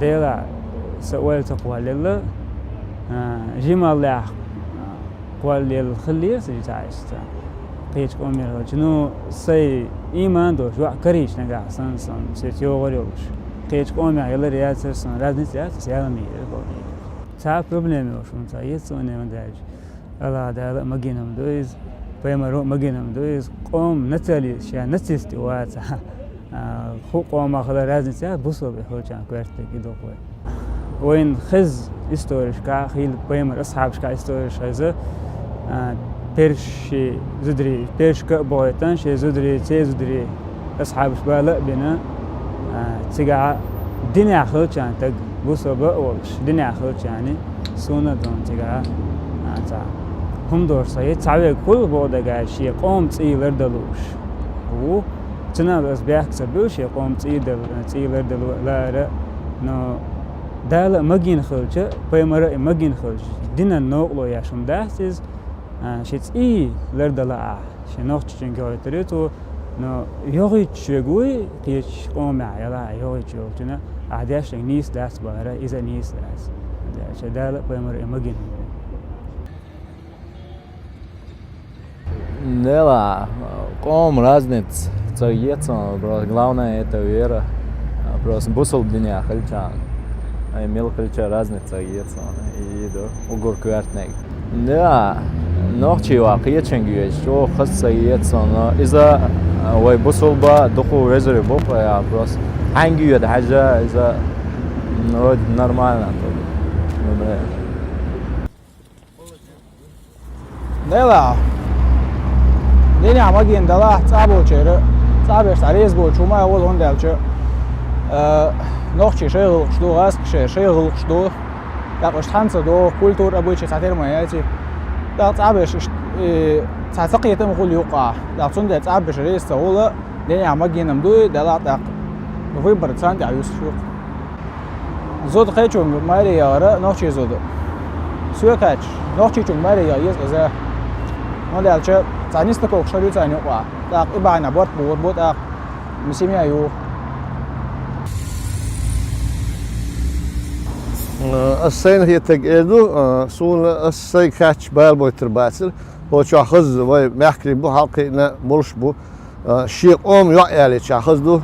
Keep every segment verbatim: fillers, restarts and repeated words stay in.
Делахь, сан ойла ца кхоллаелла, а, жималлехь, а, кхоллаелла хиллера сан жита иштта. Кхечу къомера хилча, ну, сайн ийман долуш, йоӀ карийча нагахь санна, сан сецна йогӀур йолуш. Кхечу къомехь ялар яцара сан, разница яц, аса яла ма йира боху. Цхьа а проблема йолуш хӀума ца хета суна, ма даьлча. Аллах Дала а магийнам ду иза, пайхамаро а магийнам ду иза, къоман националист, ша нацист и ваца. А, хӀу къомах хила разница яц, бусалба хилчарна коьртаниг и ду-кх вай. Вайна хеза историшкахь, хийла пайхамар асхьабашкахь историш хеза, а, персий зударий, персашка а бохуьйтан, шен зударий, церан зударий асхьабаш бала а бина, а, цигахь динехь хилчарна таг, бусалба а волуш, динехь хилчарна, суна а ду цигахь, а, цхьа хӀума долуш ца хета, цхьа верг хуьлу боху дагахь шен къоман цӀий лардалуш ву. Цунах аса бехк ца буьллу шен къоман цӀий дал-, цӀий лардало а, лара, но Дала а магийна хилча, пайхамара а магийна хилча, динан новкъарло еш хӀума дац иза, а, шен цӀий лардала ахь. Шен нохчичуьнга гойтур ю цо, но йогӀуьйтуш верг вуй, кхечу къомехь ялахь йогӀуьйтуш йолчунна, ахь дешнарг нийса дац бахара, иза а нийса дац. Ша Дала а пайхамара а магийна. Нела, къоман разница ца хета суна, просто главное это вера, просто бусалба динехь хилчарна. Ай, мила хилча разница ца хета суна, и ду уггар коьртаниг. Да, нохчий ван кхечанга йоьдуш, чӀогӀа хаза ца хета суна, но иза, а, вай бусалба дукха везар бу-кх вай, а, просто хьаьнга йоьду хьажа, иза, м, вроде нормально тут. Ну, бля. Делахь, динехь магийна далахь, цӀа болчеран, цӀа берш цхьа реза боцуш хӀума а волу, хӀунда аьлча, а, нохчий шайн гӀуллакхаш ду, гӀазкхий шайн, шайн гӀуллакхаш ду. ТӀаккха уьш цхьаьна ца догӀу, культура обычай цхьатерра ма яций. ТӀаккха цӀа берш иштта, и, цхьа цакхетам хуьлу юккъахь. ТӀаккха цундела цӀа берш реза ца хуьлу, динехь магийнам дуй, делахь тӀаккха выбор царна тӀехь юьсуш ю-кх. Зуда кхечуьнга маре яхара нохчий зуда. Соьга хаьттича, нохчичуьнга маре яха еза иза. ХӀунда аьлча цхьа нестыковкаш хир ю царна юкъахь. ТӀаккха и бахьана борт бухур бу тӀаккха. Семья ю. Ас сайна хетарг эр ду, суна ас сайга хаьттича бала бойтур бацара. ХӀокху чохь хаза вай мехкарий бу, хьалакхиъна болуш бу. Шен къоман йоӀ ялийча хаза ду,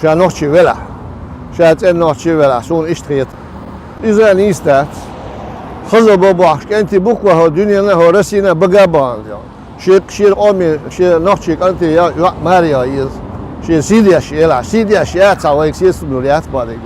ша нохчи велахь. Ша цӀена нохчи велахь, суна иштта хета. Иза а нийса дац. Хаза бо бохуш кӀентий бу-кх хӀокху дуьненна, хӀокху Россина бага а бахана. Шен, шен къоме, шен нохчи кӀанте йоӀ маре яха еза. Шен сий деш елахь. Сий деш яц, цхьа вайга сецам лур яц боху дерг.